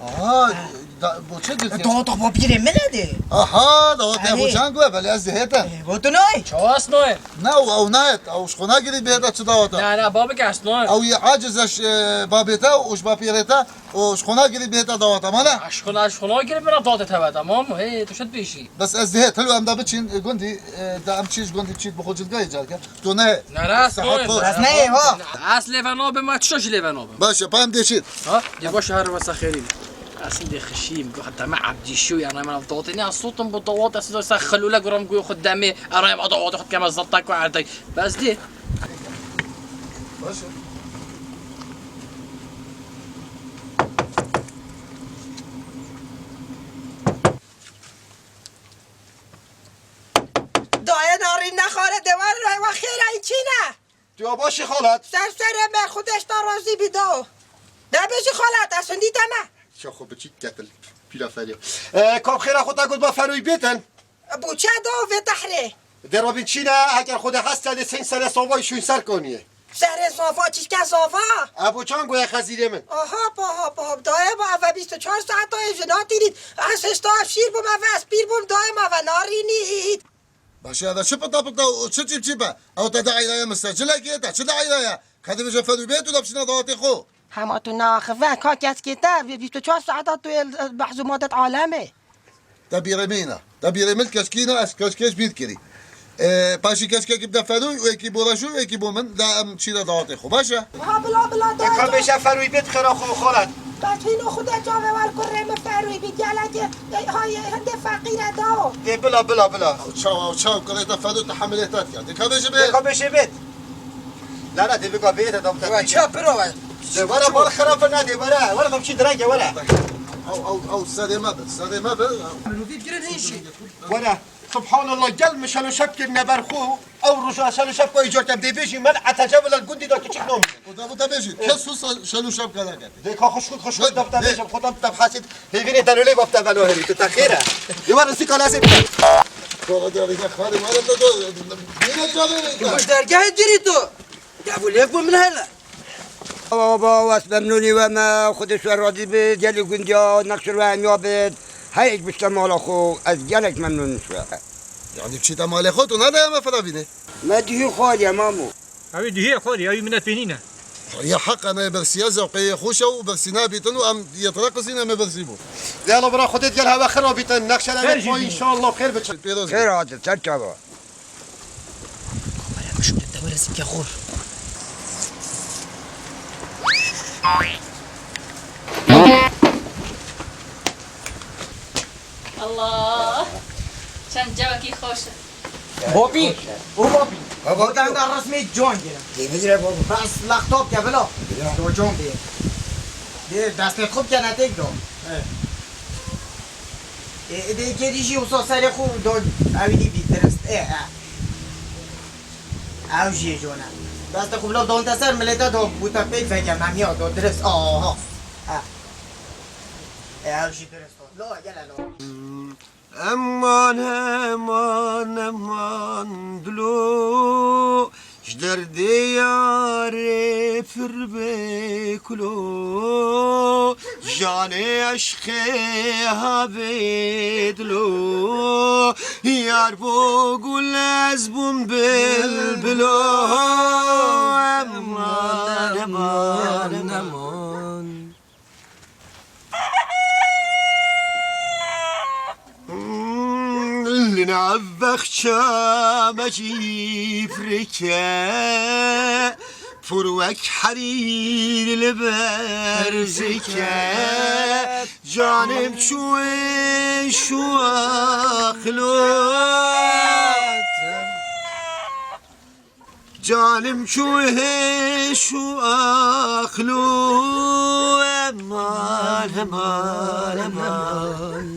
Aha, da, bo çi dê çin? Dawata babîrê min e dê. Aha, dawata Ebû Can go, belê ez dê hêta. Bo tu nayî? Çawa ez nayîm? Ne, ew, ew nayet, ew ji xwe nagirî bêhêta çi dawata. Ne, ne, babik ez nayim. Ew yê aciz e ji, e, babê te û ji bapîrê te û ji xwe nagirî bêhêta dawata, mane? Ez ji xwe, ez ji xwe nagirî bira dawata te ve, tamam mı? Hey, tu şit bêşî. Bes ez dihê, telo em da biçîn, e, gundî, e, da em çî ji gundî biçît bi xwe cilgayê carke. Tu ne. Ne, ne, ez Sahat nayim. Xwe. Ez neyê, ha. Ez lê ve nabim, ez çişa jî lê ve nabim. Baş e, pa em dê çît. Ha? Dê baş e, her wesa xêrî. Aslında xişiyim, bu deme abdişiyo yani hemen avdatı. Ne asıltım bu davat aslında sen xilule guram guyu xud demi. Arayım o davatı xud kema zatta ku erdek. Bes di. Baş. Dayê narîn nexare devar ve xêra içine. Tu ya başî xalat. Ser serê me, Xwedê ji te razî bî, dawo. De bijî xalat, ez hindî te me. Şaxo biçîk ketil pîla feriya. E, kam xêra xwe te got ba feroyî bêtin. Bu çi dawo vê tehrê? Dê rabîn çîne, heger Xwedê hest te dê sên serê sovayî şûn ser koniyê. Serê sova, çîçke sova? E, bo çan goye xezîrê min? Aha, pa, aha, pa, dayê ma eve bîst û çar saeta yê ji natînît. Ez hêşta şîr bûm, eve ez pîr bûm, dayê ma eve narînît. Baş e, eve çi pita pita û çi çîp çîp e? Ew te de eyraye min ser cilekê, te çi de eyraye? Ka dibêje ferû bê tu de biçîne dahatê xwe. Hema tu naxive, ka keskê te, vê bîst û çar saeta tu yê behz û madet alemê. Te bîrê min îna. Te bîrê min keşkîna, ez keşkêş bîr kirî. Ee, paşî keşkekî bide ferû, wekî bo reşû, wekî bo min, de em çîne dahatê xwe. Baş e? Ha, bila, bila, da. Ka bêje ferû bê xêra xwe xalat. Belkî no Xwedê çavê wer kurê min ferû bî, gelekê, e, hay, hindê feqîr e, dawo. Dê bila, bila, bila. Çaw, çaw, kurê te ferû te hemilê te diya. Dê ka bêje bê. Dê ka bêje bê. La, la, dê bika bê te dam te. Wa, çi piro wa? Dê were, were xirab ne, dê were. Were, dam çî direnge, were. Ew, ew, ew, serê me bir, serê me bir. Mirovî girin hîn jî. Were. Subhanallah, gel min şelo şep kirine ber xwe. Ew roja şelo şep xwe îcar te dê bêjî, men etecevil el gundî da küçük nom. O da bu da bêjî. Kes sus şelo şep kadar gel. Dê ka xuşkut, xuşkut, dam te bêjim, xwe dam te bihesît. Hêvînê derûlê bab te velo herî, tu te xêr e. Ê were, sîka lazê bike. Baba dergah xalê were te do. Bîne çavê. Tu baş dergahê dirî tu. Dev û lêv bû min hele. Baba, baba, ez memnûnî we me, Xwedê ji we razî bi, gelî gundiya, nexşir we hemiya bi, heyek bişte mala xwe, ez gelek memnûn ji we. Yanî biçîte malê xwe, tu nade me firavînê. Me duhî xwariye, mamo. Ew ê duhiyê xwarî, ew ê min ne pênîne. Ya heq, em ê bersiya zewqê yê xweş e û bersî nabîtin û em yê tira qisîn em ê bersî bû. Dê Allah bira Xwedê digel hewe xira bîtin, nexşe Her levê jî xwe bî. Înşallah xêr biçin. Pêroz bî. Xêr hatin, ser çava. Kamera bişûne, te were sîke xor. Allah! Çend cewekî xweş e. Bobî, û Bobî. Ha, Bobî. Odan da resmê can girin. Dê bigire Bobî. Bas laptop ke bila. Ya. Do can bê. Dê destê xwe bikene tek do. Evet. E, e, dê kêrî jî wisa serê xwe do ewî dî bî dirist. E, e. Ew jî yê jone. Destê xwe bila donte ser milê te do bûte pêk veke memiya do dirist. Aha. E. E, ew jî dirist o. Lo, gele lo. Eman, eman, eman dilo, ji derdê yarê pir bê kulo, janê eşqê havê dilo, yar bo gul ez bûm bilbilo, eman, eman, eman. Li nav bexça me cî pirike, pûr wek herîr li berzike, canim çû êş û axlo. Canim çû hêş û axlo, eman, eman, eman.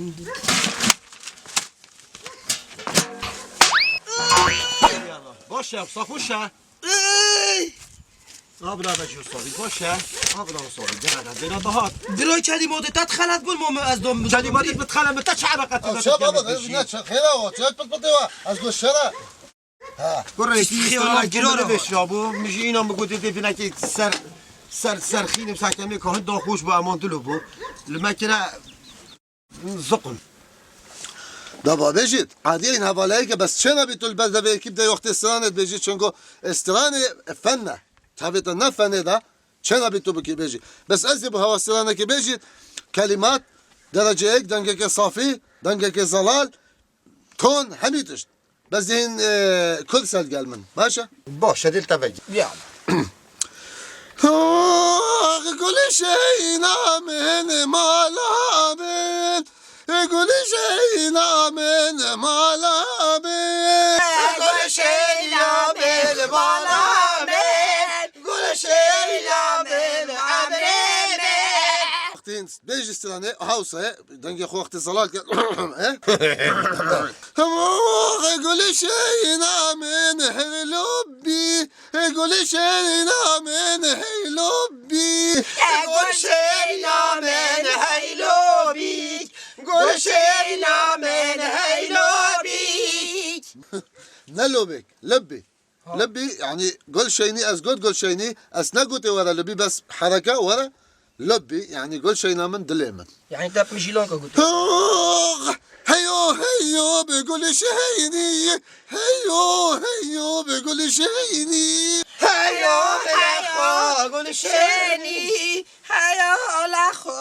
Baş e, wisa xweş e. Ey! Abla be jû sabî, baş e. Abla sabî, gel hele, dêna dahat. Biro kelîma de tet xelet bûn, mo ez dom. Kelîma de bit xelet, te çi eleqe tu? Ew, çe baba, ne, ne, çe xêra wa, çe pit pit wa, ez go şera. Ha. Kurê, Xêra, îstana girara. Bêşra bû, min jî înan min gotê dê binekê ser, ser, ser xînim, sakemê ka hin daxoş bû, eman dilo bû. Li me kire ziqim. Daba bêjît, adiyên hevaleyeke bes çêna bî tu li ber devê ekîp de yoxtê stranê dibêjî, çungo stranê fen e. Tevê te ne fenê de, çêna bî tu bikî bêjî. Bes ez ê bi hewa stranekê bêjît, kelimat, derece yek, dengeke safî, dengeke zelal, ton, hemî tişt. Bes hîn, e, kurd ser gel min. Baş e? Baş e, dil te vegî. Ya. Ax gulişeyna min mala. Mala me. Gulşeynî la me, mala me. Gulşeynî la me, emrê me. Wextên bêjî stranê hewsa ye, dengê xwe wextê zelal kir. He? Hemû Gulşeyna min her lobî. Gulşeyna min hey lobî. Gulşeyna min hey lobî. Gulşeyna min hey lobî. Ne lobek, lebbi. Ha. Lebbi, yani Gulşeynî, ez got Gulşeynî, ez negotê were lebbi, bes hereke were lebbi, yani Gulşeyna min dilê min. Yani te pijîlanka got. Ah, heyo, heyo, bi Gulşeynî, heyo, heyo, bi Gulşeynî. Heyo, heyo, Gulşeynî, heyo, la xo.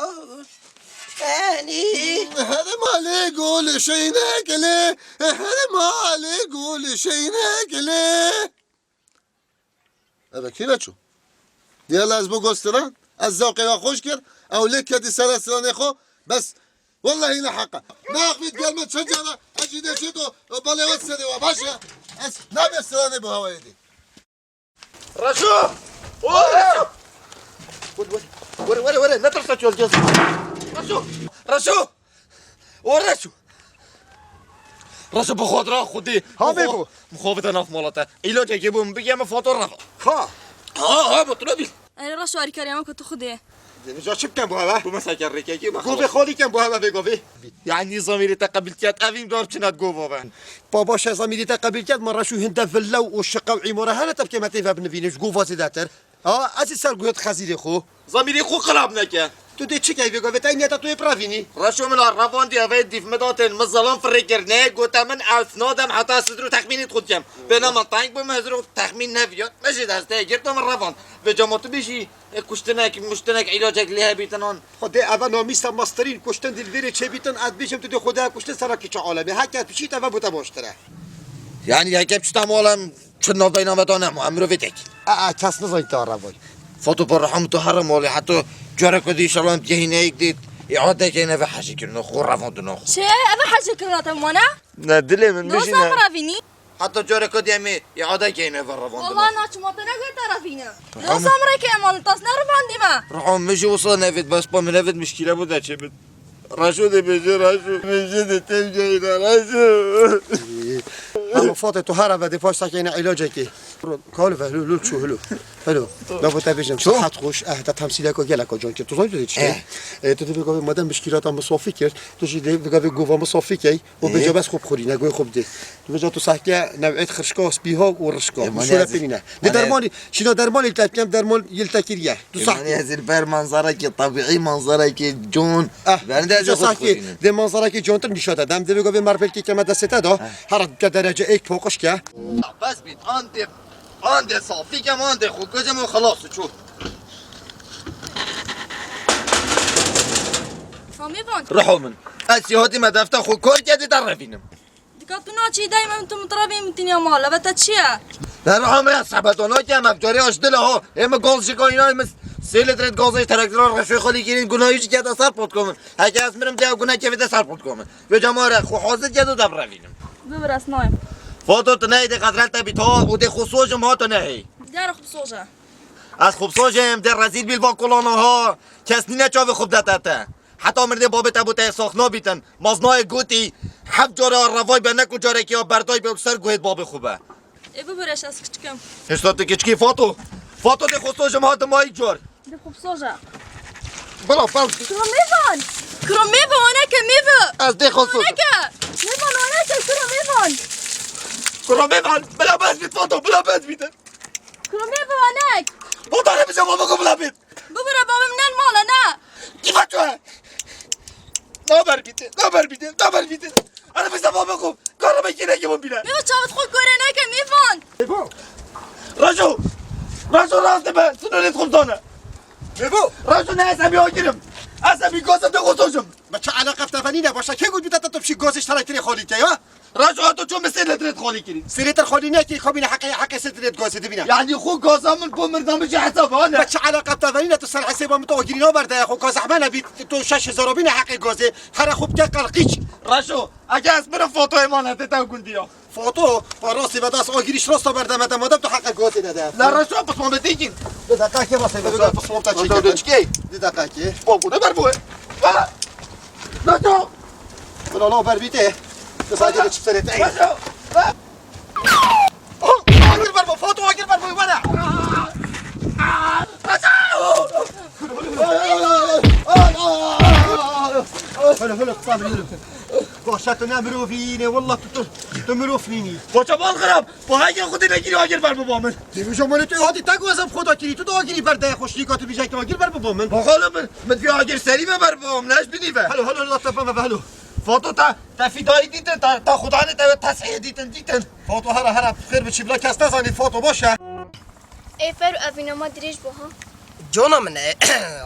Enî. Her malê gul şeynek lê, her malê gul şeynek lê. Eve kî re çû? Diye la ez bo gostiran, ez zewqê ya xweş kir, ew lê kedî sere stranê xwe, bes, wellahî ne heqa. Naxvît gel min çend cara, ez jî dê çê to, balê wet serê wa, baş e? Ez nabê stranê bi hawayê dî. Reşo! O Reşo! Were, were, were, were, ne tirsa çol gez. Reşo! Reşo! O Reşo! Reşo, bi xwe dira xwedî. Ha, bê bu. Mixabite naf mala te. Îlacekê bû, min bigê min fotoğraf. Ha. Ha, ha, bu tuna bil. Erê Reşo, arîkariya me ku tu xwedî. Dê vêca çi bikem bo heve? Bu mesela ki rêkekî bak. Govê xalî kem bo heve vê govê. Yani zamîrê te qebil ket, evîm dar çinet gova ben. Pa baş e, zamîrê te qebil ket, ma Reşo hinde villa û şiqe û îmora hene te bike me tê ve binivîne, ji gova zêdetir. Ha, ez ê ser guhê xezîrê xwe. Zamîrê xwe xirab neke. Tu dê çi key vê govê, te niyeta tu yê pirevînî. Reşo min a revandî eve dîf min datên, min zelam firê kir, ne gote min ez nadem heta ez hizir û texmînî xwe dikem. Bêne min teng bû, min hizir û texmîn neviyat, min jî destê girto min revand. Vê cama tu bêjî, e, kuştinek, muştinek, îlacek lê hebîtinan. Xwedê eve namîsa mestirîn kuştin dil vêrê çêbîtin, ez bêjim tu dê xwedê kuştin sera kîça alemê. Heke tu çît eve bû te baştir e. Yani heke tu tam alem çi navbeyna me da nema, em mirovê tek. E, e, kes nizanî te revay. Fato pa reham tu here malê, heta cara ku dî inşallah em gehîne yek dê, îade keyne ve hecî kirino, xwe revandino. Çi? Eve hecî kirina te wana? Ne dilê min, Dosa bijîne. Min revînî. Heta cara ku dî em ê îade keyne ve revandino. Wala naçima te negote revîne. Reham. Dosa min reke eman tas nerevandî me. Reham, min jî wisa nevêt, bes pa min nevêt mişkîle bû de çê bit. Reşo dê bêje, Reşo. Bêje dê tevgeyne, Reşo. Hema Fatê, tu here ve dê paş sekeyne îlacekê. Kal ve, hilo, hilo, çû, hilo. Hilo. Lafo te bêjim, sihet xweş, eh, te temsîleka geleka can kir. Tu zanî tu dê çi key? Eh. Eh, tu dê bigavê madem mişkîlata min safî kir, tu jî dê bigavê gova min safî key. Û bêje bes xwe bixwirîne, guhê xwe bidê. Tu vêca tu sehke new'êt xirşka, spîha û rişka. Û şûre pênîne. Dê dermanî, şîna dermanî li te bikem, derman yê li te kiriye. Tu sehke. Ê, ez li ber manzarekî tebîî, manzarekî con. Eh, ben de tu sehke dê manzarekî contir nîşa te dem. Dê vê gavê mer belkî keme destê te da. Hera ke derece êk poqiş ke. Bes bît, an dê, an dê safî kem, an dê xwe kujim û xelas çû. Samî van. Riho min. Ez sî hatî me defta xwe kar ke dê te revînim. Dika tu naçî dayî min tu min tirabî min tînya mal. Eve te çi ye? Derha me ya sebeta nake em carê aş dile ha. Ê min gaz ji kayna, ê min sê litre gazê terektira reşoy xalî kirin, gunayî jî kete ser potko min. Heke ez mirim de guna kevê te ser potko min. Ve camare xwe hazir ke tu te birevînim. Bibir ez nayim. Fato tu neyê dê qedrel te bît ha û dê xwe sojim ha tu nehê. Diyar xwe soje. Ez xwe sojim dê rezîl bîl va kolana ha. Kes nîne çavê xwe bide te te. Heta mirdê babê te bo te sax nabîtin. Maznayê gotî, heft cara revay be, ne ku carekê ya berday be û ser guhêt babê xwe be. Ê bibûreş, ez kiçik im. Hêşta tu kiçikî Fato. Fato dê xwe sojim hatim ayî car. Dê xwe bisoje. Bila bel. Kuro mêvan. Kuro mêvan, wane ke mêvi. Ez dê xwe sojim. Wane ke. Mêvan, wane ke, kuro mêvan. Kuro mêvan. Bila bez bît Fato, bila bez bît. Kuro mêvan, wane. Fato ne bize baba ko bila bît. Bibire babê min ne li mal e, ne. Kîfa tu he? Naber bîte, naber bîte, naber bîte. Ana bize baba xwe. Karime kî neke min bîne. Mêvo çavit xwe gore neke, mêvan. Mêvo. Rajo. Rajo rast be. Sino lê xwe zane. Mêvo. Rajo ne ez em ya girim. Ez em gazim de xwe sojim. Me çi eleqe tevenîne başa. Kê got bîte te tu pişî gazê ştara kirê xalî te ya? Reco, tu çû min sêr li dirêt xalî kirî. Sêrê te xalî nekirî, xwe bîne heqê, heqê sêr dirêt gazê dibîne. Yanî xwe gaza min bo mirda min ji hesaba ne. Be çi eleqa te verîne, tu ser hesêba min tu agirî naberde, xwe gaza heme nebît, tu şeş hezar bîne heqê gazê, here xwe bike qelqîç. Reco, ege ez mirim fotoyê mane tê te gundî ya. Foto, pa rastî ve dest agirîş rasta berde me de madem tu heqê gazê nede. La Reco, pisma me têkin. Di deqekê rastî ve pisma te çêke. Çikê? Di deqekê. Bak, bu ne ber bu? Ha! Reco! Bila la ber bîtê. Tu sadece de çipsere te. Agir ber bo, Fato, agir ber bo, were. Hele, hele, qısa bir yürü. Koşa tu ne mirovî ne, wallah tu, tu, tu mirov nînî. Koça bal xirab, bu hege xudine giriyor agir ber bo min. Demin zamanı tu hadi tak wazap xoda kiri, tu da agiri ber de, xoşlîka tu bijek agir ber bo min. Bakalım, min bir agir serî ve ber bo min, neş bini ve. Halo, halo, Allah tefeme ve halo. Fato ta, ta fidayî dîtin, ta, ta xudanê te ve tesihê dîtin, dîtin. Fato hera, hera, xêr bi çî bila kes nezanî, Fato baş e. Ê Fero, evîna me dirêj bû ha. Cona min e,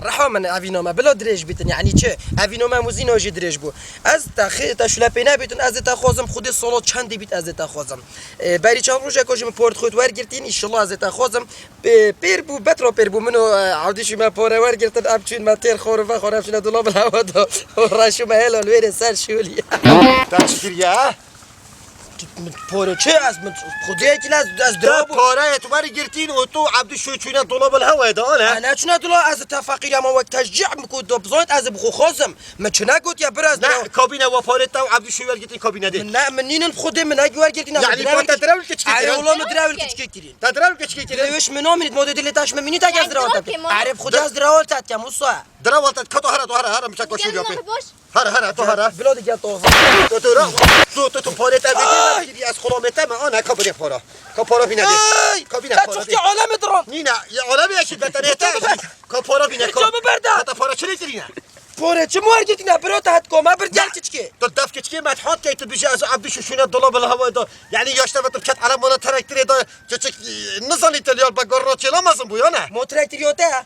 reha min e, evîna me bila dirêj bîtin, yanî çi? Evîna me muzîna jî dirêj bû. Ez te xê, te şule pê nebîtin, ez ê te xwazim, xwedê sala çendê bît ez ê te xwazim. E, berî çend rojeka jî min por xwet wergirtîn, înşallah ez ê te xwazim. Pê-, pêr bû, betra pêr bû. Min û, e, Evdîşî me pare wergirtin, em çûn me têr xor ve xor, em çûne dolabê hewa da. Reşû me hêla li wêrê ser şûlî. Te çi kiriye, ha? Min pare çi? Ez, min xwediyekî ne, ez, ez dira bû. Pareyê tu wergirtîn û tu Evdîşî çûne dolabê hewa da, ne? Ez neçûne dola, ez te feqîr ama wek teşcî min ku do bizanit ez bi xwe xwazim. Min çi negotiye, biraz Ne, dira. Kabîne we parê te û Evdîşî wergirtîn kabîne dê. Min ne, min nînin xwedê min ne wergirtîn, ez Yani direwil te direwil keçikê Erê kirin? Wala min direwil keçikê kirin. Te direwil keçikê kirin? Dilê wê ji min namînît, modê dilê te ji min mînît, eke ez Yani dirawal te direwil ke ma. Erê bi xwedê ez dirawal te dikem, Musa. Dirawal te, ka tu here, tu here, here, min çek şûlî yapê. Here, here, tu here. Bila digel to. Tu, tu, ra-, tu, tu, tu parê te bê, bê, bê, ez xulamê te me, ana, ka bide para. Ka para bîne dê. Ey! Ka bîne para dê. Te çuftî alemi diran. Nîne, ya alemi ya ki betenê te. Ka para bîne, ka. Camı berda. Ka te para çilê kirîne. Pore, çi muergirtîne biro te het koma bir gel kiçkê. Tu def kiçkê me hat key tu bije ez Evdîşî şûne dolabê hewa da. Yani yaşta ve tu ket alam bana terektirê da. Küçük, e, nizanî te liyal be gorra çêlamazin bu ya ne? Mo terektir yo te.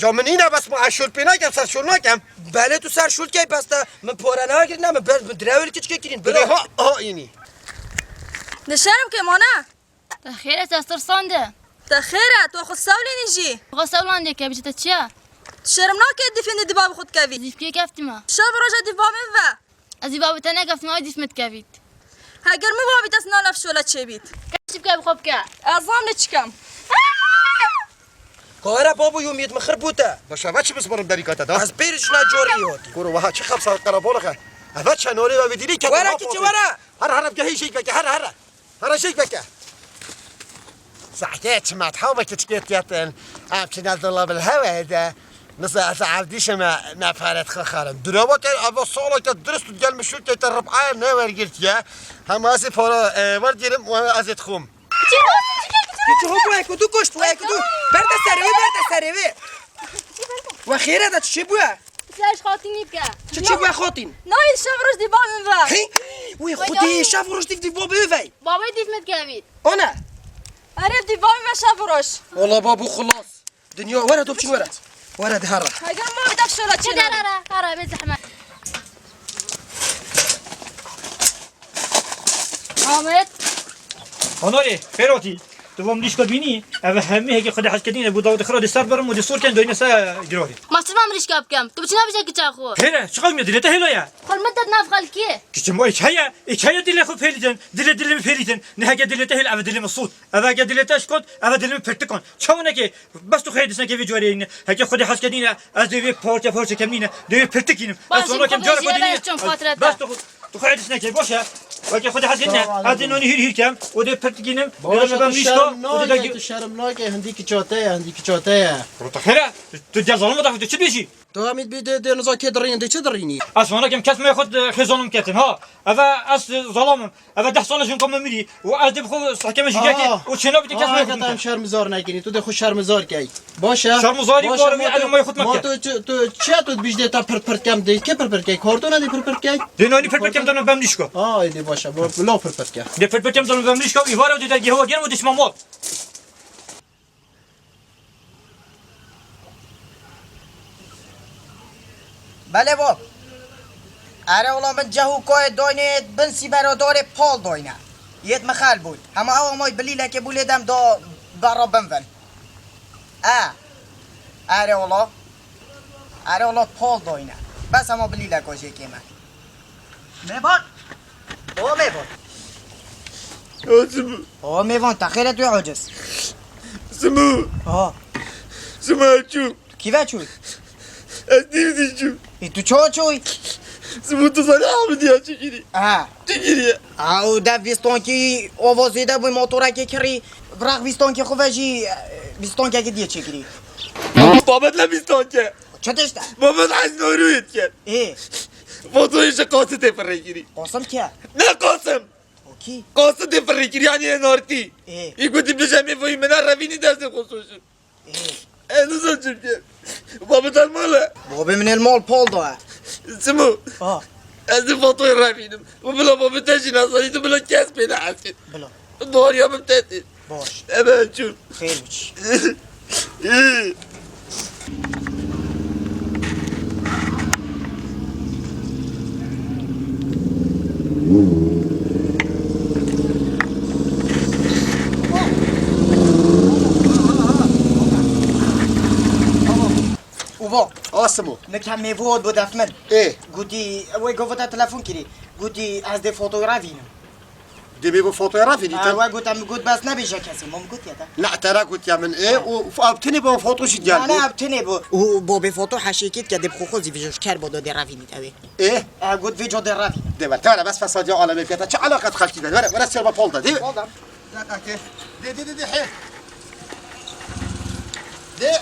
Ya min îne bes ma ez şûl pê nakem, ser şûl nakem. Belê tu ser şûl key bes te. Min pore nagirine, min ber, min direwil kiçkê kirîn. Biro. Ha, ha, înî. Dişerim ke mane. Te xêr e, te tirsande. Te xêr e, tu xwe sewlînî jî. Xwe sewlandê ke, bijî te çi ye? Tu şerm nake dîfên di dibabê xwe dikevî? Dîf kê keftî me? Şev roja dîf babê ve. Ez dîf babê te nekeftim, ew dîf min dikevît. Heger min babî dest nalef şola çêbît. Çi bike bi xwe bike? Ez zam ne çikem. Kare babo yomiyet min xir bû te. Başa ve çi bizmirim derîka te da? Ez pêr jina corî hotî. Kuro, weha çi xebsa qerebolix e. Eve çenolê ve vîdîrî ke. Were kiçi, were. Her, her, gehî jêk veke, her, her. Hara şêk veke. Zehkê çimat ha ve kiçikê tiyetin. Em çine dolabê hewa de. Nisa ez Evdîşî me nefaret xwe xarim. Dura veke eva sola ke dirist tu gel mi şûl ke te rib'aya ne wergirtiye. Hema ez ê para, e, wergirim û ez ê dixwim. Kiçi ho bu eko du koşt bu eko du. Berde serê wê, berde serê wê. Ve xêre de çi bûye? Flaş xatînî bike. Çi çi bûye xatîn? Nayê şev roj dî babê ve. Hey, wê xwedê şev roj dîv dîv babê ve. Babê dîv min dikevît. Ana. Erê dî babê ve şev roj. Wala babu xulas. Dinya were dopçin were. Were de herre. Heger ma bir dakika şöyle çekin. Çekin ara, ara, bir zahmet. Ahmet. Honorê, Ferotî, tu vom lîşka bînî, ev hemî heke xwe de hez kedîne, bu dawetê xwe de ser birim û de sor ken doyne ser girorî. Ma çima min lîşka bikem? Tu biçîna bije kiça xwe. Here, çiqas me dilê te hêla ye? Xwe min te nav xelkî. Kiçim o hikaye, hikaye dilê xwe pêlîtin, dilê dilê min pêlîtin. Ne heke dilê te hêl, ev dilê min sot. Ev heke dilê te şkot, ev dilê min pirtikon. Çawneke, bes tu xeyr disneke vê cuarê yine. Heke xwe de hez kedîne, ez dê vê parça parça kemîne, dê vê pirtikînim. Ez sonra kem cara xwe dinî. Bas tu, tu xwe edis nekey, boş e. Weke xwe de hez ne. Ez dê nonî hîr hîr kem, o dê pirtikînim. Baş e, tu şerm nake, tu şerm nake, hindî kiça te ye, hindî kiça te ye. Rota xêre, tu, tu gel zalama da, tu çi dibêjî? Tu hemî bî dê, dê niza kê dirînin, dê çi dirînî? Ez sonra kem kes me xwe, e, xê zalim ketin, ha. Eve ez, e, zalim im. Eve deh sala jinka me mirî û ez dê bi xwe sehkeme jî kekê û çêna bitî kes me xwe. Em şermizar nekinî, tu dê xwe şermizar key. Baş e. Şermizarî baş e, wî elmayê xwe mekir. Ma tu çi, tu çi ye, tu dibîj dê ta pirpir kem dê, kê pirpir key? Kartona dê pirpir key? Dê nanî pirpir kem dano bem nişka. Ay dê baş e, lo pirpir ke. Dê pirpir kem dano bem nişka, îvara dê dergê hewa gerim û dê çima mal. Belê bo. Erê wala min ceh û koyê doynê bin sîbero dorê pal doyne. Yêt mixel bûn. Hema ew amay bilîlekê bû lê dem do berra bin vin. E. Erê wala. Erê wala pal doyne. Bes hema bilîleko jê kêm e. Mêvan. Baba Mêvan. Ya Simû. Baba Mêvan, te xêr e tu yê aciz. Simû. Ha. Simû çû. Tu kî ve çûyî? Ez dîv dî çûm. Ê tu çawa çûyî? Simû tu zanî Ahmedî ya çi kirî? Ha. Çi kiriye? Ha, û dev vîstonkî ava zêde bû, motorekê kirî. Viraq vîstonkê xwe ve jî, vîstonkekî diyê çêkirî. Babet ne vîstonke. Çi tişt e? Babet ez norûyê dike. Ê. Fotoyê ji Qasim tê firê kirî. Qasim kî ye? Ne Qasim. O kî? Qasim tê firê kirî, yanî ênartî. Ê. Î gotî bije mêvoyî min e, revînî destê xwe soşin. Ez nizanim çi bikim. Babet el mal e. Babê min el mal pal da. Simû. Ha. Ez di fotoyê revînim. Û bila babê te jî nezanî, tu bila kes pê nehesî. Bila. Doriya min te tê. Baş. Ebe çûn. Xêr biç. Uvo. Asimo. Nika mêvo bo def min. Ê. Gotî, wê govota telefon kirî. Gotî, ez dê fotoğraf vînim. Dê mêvo fotoğraf vînî te? Ew got, em got, bes nebêje kesê. Ma min gotiye te. Na, te re gotiye min. Ê, û ev tenê bo foto jî gel. Na, na, ev tenê bo. Û bo bê foto heşê kêt ke dê bi xwe xwe zî vîjo ji ker bo do dê revînî te wê. Ê? E, got vê co dê revînim. Dê ver, te were bes fesadiya alemê piyata. Çi alaqet xelkî de? Were, were ser ba pol de. Dê. Pol de. Dê, dê, dê, dê, he. Dê.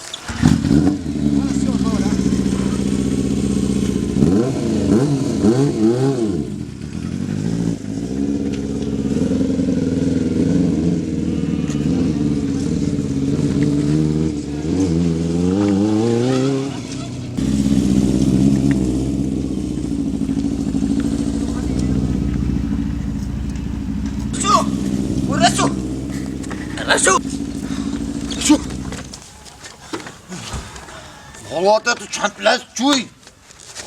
Resul! Resul! Resul! Resul! Xalate tu çend lez çûyî?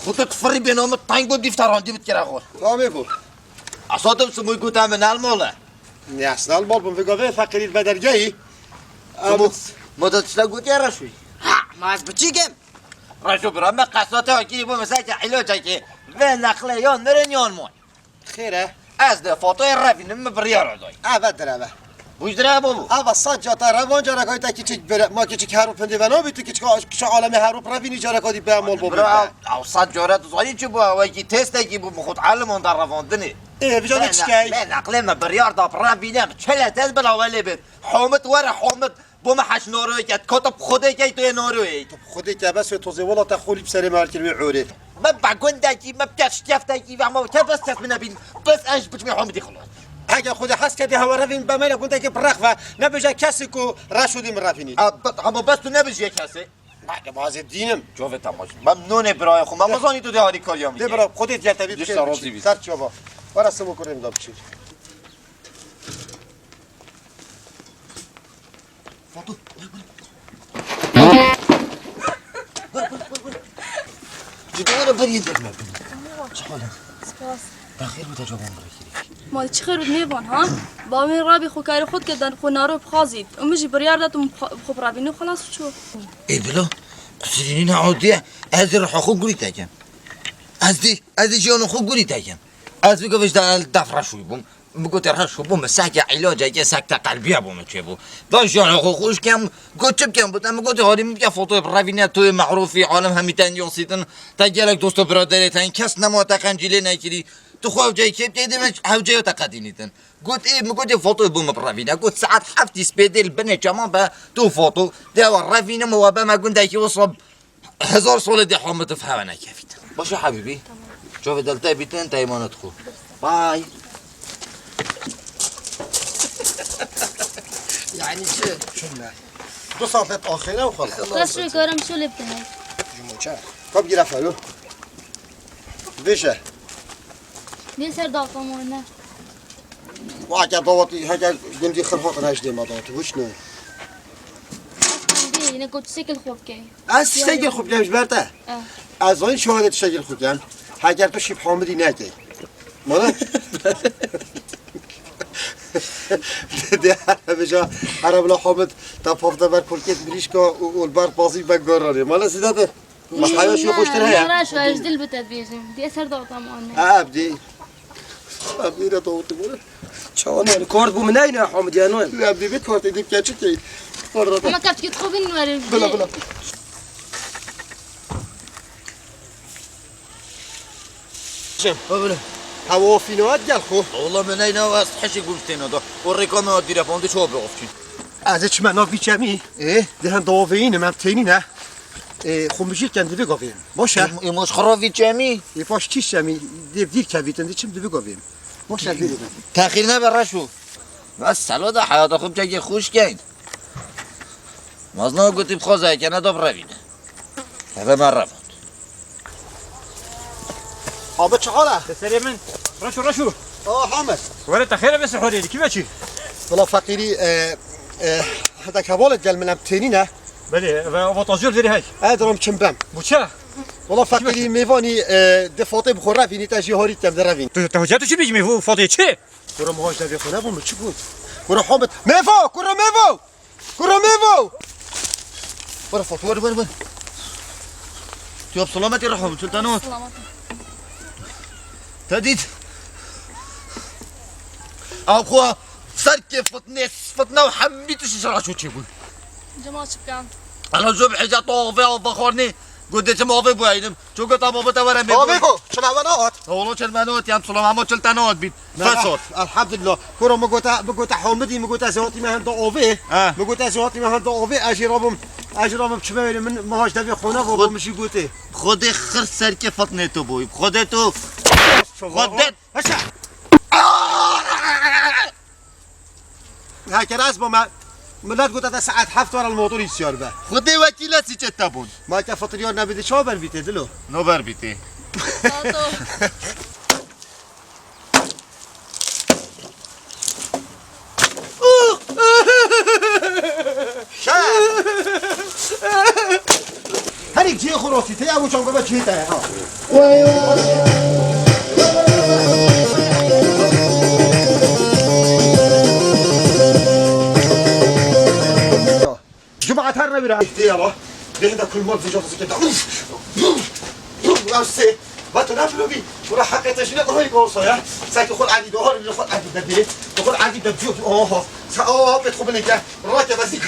Xwe tu tifirî bê namê tengo dîf te randî bit kere xwe. Tamê bû. Esa tu Simûy gote min el male. Ne esnal mal bûm, vê gavê feqîrî ve dergehî. Simû, ma te tişta gotiye Reşûyî? Ha, ma ez bi çi kim? Reşû bira me qesate akî bû, mesela ki îlacekê. Vê neqle yan mirin yan moy. Xêr e? Ez dê fotoyê revînim, min biryar dayî. Eve direve. Bûj direve bû. Eva sed cata revan careka te kiçik bire, ma kiçik herû pindî ve nabî tu kiçika, kiça alemê herû revînî careka dî be mol bû. Bira, ew sed cara tu zanî çi bû? Ew kî testekî bû, min xwe di eliman de revandinê. Ê, vîca de çi key? Me neqlê me biryar da revîne, çile tez bila welê bit. Homit were homit. Bo me heş naroyê ket, kota bi Xwedê key tu yê naroyê. Tu bi Xwedê ke bes wê tozê wela te xolî bi serê me her kir wê orê. Me be gundekî, me pêş keftekî ve me ke bes kes min nebîn, bes ez ji biçmê Homidî xilas. Heke Xwedê hes kerdî hewa revîn be me le gundekî bi rex ve, nebêje kesê ku reş û dî min revînî. A, be, hema bes tu nebêje kesê. Bak, bazê dînim. Covê te baş. Me nonê birayê xwe, me mezanî tu dê harîkariya min. Dê bira, Xwedê diye te bî. Dişta razî bî. Ser çava. Wara simo kurê min da biçî. Fatu, gel, gel. Gel, gel, gel, gel. Ji dû were beriyê derme bin. Çi hal e? Spas. Te xêr bû te cavan birekirî. Ma çi xêr bû mêvan, ha? Bavê rabî xwe karê xwe dike, den xwe naro bixwazît. Û min jî biryar da tu min bixwe, bixwe birabînî xwelas çû. Ê bila, qusirînî ne odiye, ez ê riha xwe gurî te kem. Ez dî, ez dî jiyana xwe gurî te kem. Ez bi gavij de el def reşûy bûm. Min gotê reş bû, min seke îlaceke sekte qelbiye bo min çêbû. Da jiyana xwe xweş kem, got çi bikem, got em gotê harî min bike fotoyê birevîne, tu yê mehrûfî, alem hemî ten yosîtin, te gelek dost û biraderê ten, kes nema te qencî lê nekirî. Tu xwe hewceyê kê bikey, dê me hewceyê te qedînîtin. Got ê, min gotê fotoyê bo min birevîne. Got saet heftî spêdê li binê çeman be, tu foto, dê ewa revînim û we be me gundekî wisa Hezar solê dê Hamid û hewe nekevît. Baş e hebîbî. Tamam. Çavê del te bîtin, te emanet xwe. Bay. Yani çi? Çi ne? Du saet axire û xalas. Xalas. Bes şu karam şöyle bir tane. Cumhurça. Kap gire fero. Beşe. Ne ser dalga mı ne? Wa ke dawatî heke gundî xirxo qinaş dê ma dawatî. Hiç ne. Yine kot şekil xop key. Ez tiştekî xwe bikem ji ber te. Eh. Ez zanî çawa dê tiştekî xwe bikem. Eger tu şîp Hamidî nekey. Mana? De, de, beja, Ereb la Hamid, ta pafta ber kolkêt mirîşka û, û li ber pazî be goranê. Mana Sîdade? Ma haya şu xweştir heye. Raş ve ji dil bite dibêjim. Diye ser dawta mane. Abdî. Abdî re dawtî bûne. Çawan yani kort bu mu neyne Hamid yani? Abdî bir kort edip geçik değil. Orada da. Ama kapçı git kovin var. Bila, bila. Çim. Ha, bila. Hava fînat gel xo. Wala me neyna ez hişê gul têna da. O rêka me dîre pandi çawa be ofçîn. Ez çime nav vî çemî. E? Di hem dawaveyînim, em tênî ne. E, xwe mijîl ken divê gavêm. Baş e? Îm-, îmaj xwe ra vî çemî. E, paş tîş çemî, dê vîr kevîtin, di çim divê gavêm. Baş e, vîr. Texîr nebe reşo. Bes selo de heyata xwe bicekê xweş keyn. Mazna gotî bixwaze kene da birevîne. Heve me revand. Abi çi hal e? Te serê min. Reşo, reşo. Aa, Hamed. Were te xêre be sihorê, kî ve çî? Valla feqîrî, e, e, heta kevalet gel min em tênî ne. Belê, ve ava tajir verî hey. E, diram çim bem. Bu çi? Valla feqîrî mêvanî, e, de Fatê bi xwe revînî, te jî harî tem de revîn. Tu, te hoca tu çi bêjî mêvo Fatê çi? Kuro, mehaj devê xwe nebû, min çi got? Kuro Hamed. Mêvo! Kuro mêvo! Kuro mêvo! Were Fatê, were, were, were. Tu yap selametî reha, çil te not. Selamet. Te dît. Ew xwe serkê fitnê, fitne û hemî tişt ji reşo çêbûn. Cema çi bikin? Ana zû bi hêja to avê, avê xwarnê. Got dê çim avê bûyînim. Ço got ama bite were mêvo. Avê xwe, çil eve nehat. Oğlum çil me nehat, yan sulam ama çil te nehat bît. Fesot. Elhamdülillah. Kuro mi gote, mi gote Hamidî, mi gote ez hatîme henda avê. Ha. Mi gote ez hatîme henda avê, ez jî rabim, ez jî rabim çime wêrê min, mehaj devê xwe nebû, min jî gotê. Xwedê xir serkê fitnê to bûyî. Xwedê to. Xwedê. Heşe. Heker ez bûme, millet gote te saet heft were li motorî siyar be. Xwedê wekîle sîçet te bûn. Ma te fitriyar nebidî, çawa ber bîtê, dilo? No ber bîtê. Tato. Şef! Herî cihê xwe rastî, te ya wî çango ve cihê te ye, ha. Cuma ter ne bira? Dê ya, dê de kulmaz diyeceğiz ki. Uf! Uf! Uf! Ya se, va tu ne filo bi? Bura hakikaten şine koy olsa ya. Sanki kul adi dohar, kul adi de bir. Kul adi de bir. Oho. Sa, oho, pet kubine gel. Rake basik.